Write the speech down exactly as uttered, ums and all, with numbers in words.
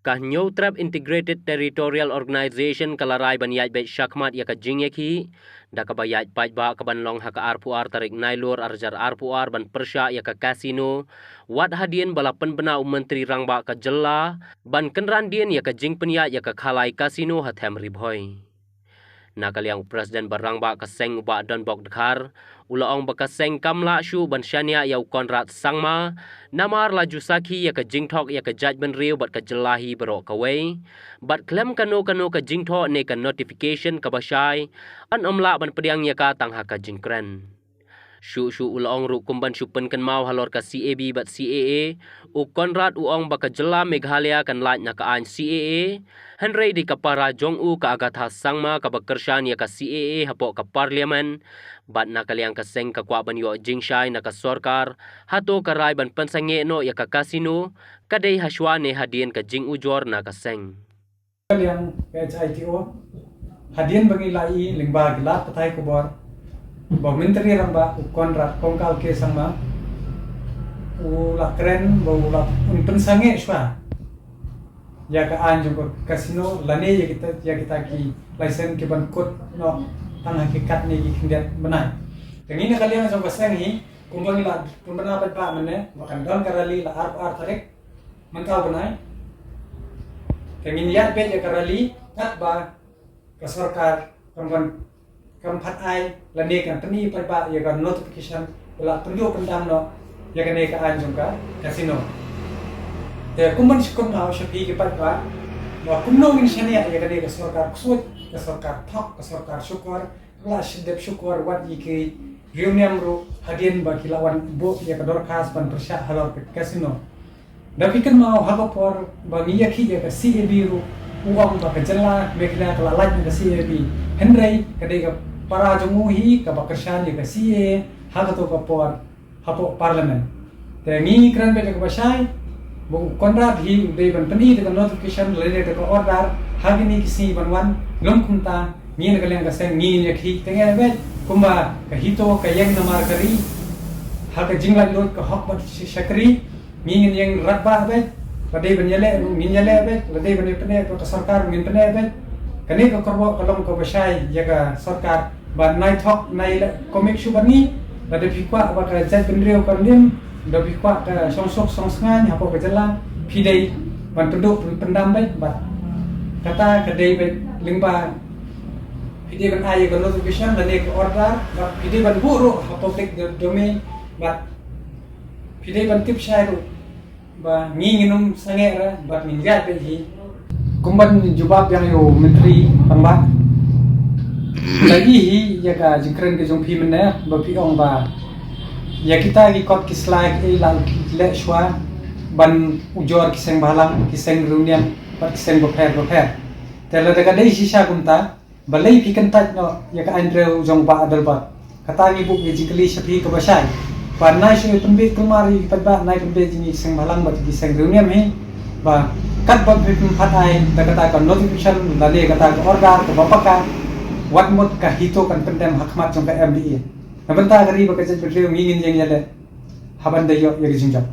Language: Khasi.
Ka Hynñiewtrep Integrated Territorial Organization ka la rai ban ïaid beit shakhmat ïa ka jingïakhih da kaba ïaid paidbah kaban long ha ka arphew ar tarik Nailur arhajar arphew ar ban pyrshah ïa ka casino, wat hadien ba la pynbna u Myntri Rangbah ka jylla ban kynran dien ïa ka jingpynïaid ïa ka khalai casino ha them Ri Bhoi. Na ka liang u President ba rangbah ka seng u Bah Donbok Dkhar u la ong ba ka seng kam lah shuh ban shaniah ïa u Conrad Sangma, namar la ju sakhi ïa ka jingthok ïa ka jaitbynriew bad ka jylla hi baroh kawei, bad khlem kano kano ka jingthoh ne ka notification kaba shai, yn ym lah ban pdiang ïa ka tang ha ka jingkren. Shuh shuh u la ong ruh kumban shu pynkynmaw halor ka C A B bad C A A, u Conrad u ong ba ka jylla Meghalaya kan lait na ka aiñ C A A, hynrei dei ka para jong u ka Agatha Sangma kaba kyrshan ïa ka C A A hapoh ka Parliament, bad na ka liang ka seng ka kwah ban ïoh jingshai na ka sorkar, hato ka rai ban pynsangeh noh ïa ka casino, ka dei hashwa ne hadien ka jingujor na ka seng. Ka liang ka H I T O, hadien ba ngi la ïohi lyngba ki lad pathai khubor ba u Myntri Rangbah u Conrad Kongkal K Sangma u la kren ba u la, un pynsangeh shwa ïa ka aiñ jong ka casino lane ïa kita, ïa kita ki license kiban kut noh tang ha ki katne ki khyndiat bnai. Te ngi na ka liang jong ka seng hi, kumba ngi la pynbna paidbah mynne ba kan don ka rally la arphew ar tarik mynta u bnai. Te ngin ïaid beit ïa ka rally katba ka sorkar kam, kam pat ai lane kan pyni paidbah ïa ka notification ba la pynduh pyndam noh ïa kane ka aiñ jong ka casino. Te kumban shu kynmaw sha phi ki paidbah ba kumno ngin shaniah ïa kane ka sorkar ksuid, ka sorkar thok, ka sorkar shukor, la shah dep shukor wat ïa ki riewniam ruh hadien ba ki la wan buh ïa ka dorkhas ban pyrshah halor ka casino. Da phi kynmaw ha ka por ba ngi ïakhih ïa ka C A B ruh u ong ba ka jylla Meghalaya ka la lait na ka C A B. Hynrei ka dei ka para jong u hi kaba kyrshan ïa ka C A A ha kato ka por hapoh Parliament. Te ngi kren beit da kaba shai ba u Conrad hi u dei ban pyni da ka notification lane da ka order ha kine ki sngi ban wan. Lym kumta ngi na ka liang ka seng ngi ngin ïakhih teng eh beit kumba ka HITO ka ïeng namar ka ri ha ka jinglaitluid ka hok bad shakri. Ngi ngin ïeng radbah beit, lada dei ban ïaleh ruh ngin ïaleh beit, lada dei ban ïapyneh bad ka sorkar ruh ngin pyneh beit. Kane ka kyrwoh ka long kaba shai ïa ka sorkar ba nai thok nai leh comic shuh bad ngi. Lada phi kwah ba ka jaitbynriew ka rlim, lada phi kwah ka shongsuk shongsngain hapoh ka jylla, phi dei ban pynduh pyn-, pyndam beit bad kata ka dei beit lyngba phi dei ban ai ïa ka notification lane ka order bad phi dei ban buh ruh ha public do-, domain bad phi dei ban tip shai ruh ba ngi ngin ym sangeh re bad ngin ïaid beit hi. Kumban jubab biang ïa u Myntri Rangbah, la ïohi hi ïa ka jingkren ka jong phi mynne ba phi ong ba ïa kita ki kot ki sla ki la leh shwa ban ujor ki seng bhalang, ki seng riewniam bad ki seng bapher bapher. Te lada ka dei shisha kumta, balei phi kyntait noh ïa ka aiñrew jong Bah Adelbert? Kata ngi buh ïa jingkylli sha phi kaba shai. Ba nai shu pynbeit kulmar ïa ki paidbah, nai pynbeit ïa ngi ki seng bhalang bad ki seng riewniam hi. Ba katba phi pynpat ai da kata ka notification lane kata ka order kaba paka, wat mut ka HITO kan pyndem ha khmat jong ka M D A. Na bynta ka ri bad ka jaitbynriew ngi ngin ïeng ïaleh ha ban da ïoh ïa ka jingjop.